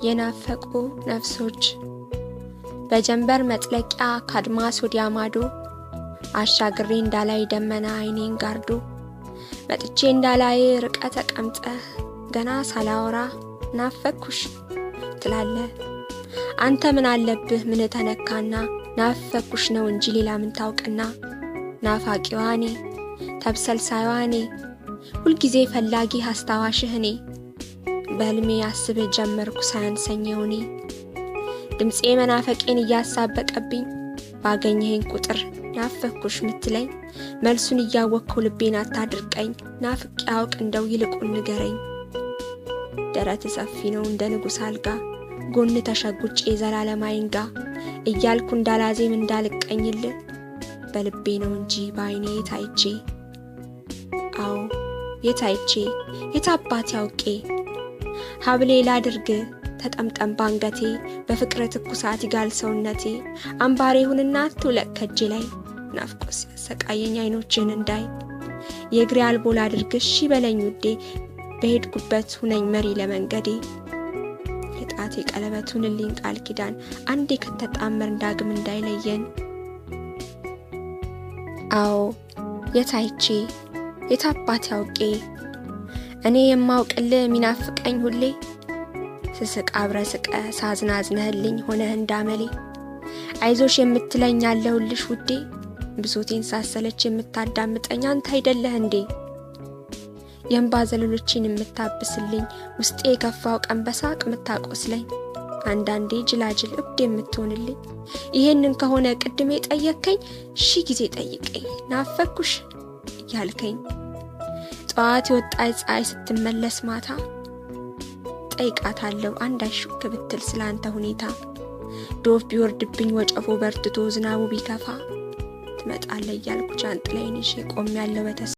የናፈቁ ነፍሶች። በጀንበር መጥለቂያ ካድማስ ወዲያ ማዶ፣ አሻግሬ እንዳላይ ደመና አይኔን ጋርዶ፣ መጥቼ እንዳላይ ርቀ ተቀምጠህ ገና ሳላወራ ናፈኩሽ ትላለህ። አንተ ምን አለብህ፣ ምን ተነካና? ናፈኩሽ ነው እንጂ ሌላ ምን ታውቅና? ናፋቂዋ እኔ፣ ተብሰልሳይዋ እኔ፣ ሁልጊዜ ፈላጊ አስታዋሽህ እኔ። በህልሜ አስብህ ጀመርኩ ሳያንሰኝ እኔ። ድምፄ መናፈቄን እያሳበቀብኝ ባገኘኸኝ ቁጥር ናፈኩሽ ምትለኝ፣ መልሱን እያወቅከው ልቤን አታድርቀኝ። ናፍቄ አውቅ እንደው ይልቁን ንገረኝ። ደረት ሰፊ ነው እንደ ንጉሥ አልጋ፣ ጎን ተሸጉጬ ዘላለም አይንጋ እያልኩ እንዳላዜም እንዳልቀኝልህ በልቤ ነው እንጂ በአይኔ የት አይቼ? አዎ፣ የት አይቼ፣ የት አባቴ አውቄ? ሀብሌ ላድርግ ተጠምጠም ባንገቴ፣ በፍቅር ትኩሳት ይጋል ሰውነቴ። አምባሬ ሁንና አትውለቅ ከጄ ላይ፣ ናፍቆት ሲያሰቃየኝ አይኖችህን እንዳይ። የእግሬ አልቦ ላድርግ እሺ በለኝ ውዴ፣ በሄድኩበት ሁነኝ መሪ ለመንገዴ። የጣቴ ቀለበት ሁንልኝ ቃል ኪዳን፣ አንዴ ከተጣመርን ዳግም እንዳይለየን። አዎ፣ የት አይቼ፣ የት አባቴ አውቄ? እኔ የማውቅልህ የሚናፍቀኝ ሁሌ፣ ስስቅ አብረ ስቀ፣ ሳዝን አዝነህልኝ ሆነህ እንዳመሌ፣ አይዞሽ የምትለኝ ያለሁልሽ ውዴ፣ ብሶቴን ሳሰለች የምታዳምጠኝ አንተ አይደለህ እንዴ? የእንባ ዘለሎቼን የምታብስልኝ፣ ውስጤ የከፋው ቀን በሳቅ የምታቆስለኝ፣ አንዳንዴ ጅላጅል እብድ የምትሆንልኝ፣ ይሄንን ከሆነ ቅድም የጠየከኝ ሺ ጊዜ ጠይቀኝ ናፈኩሽ እያልከኝ። ጠዋት የወጣች ፀሐይ ስትመለስ ማታ ጠይቃታለሁ አንዳች ሹክ ብትል ስላንተ ሁኔታ። ዶፍ ቢወርድብኝ ወጨፎ በርትቶ ዝናቡ ቢከፋ ትመጣለህ እያልኩ ጃንጥላዬን ይዤ ቆሜያለሁ በተስፋ።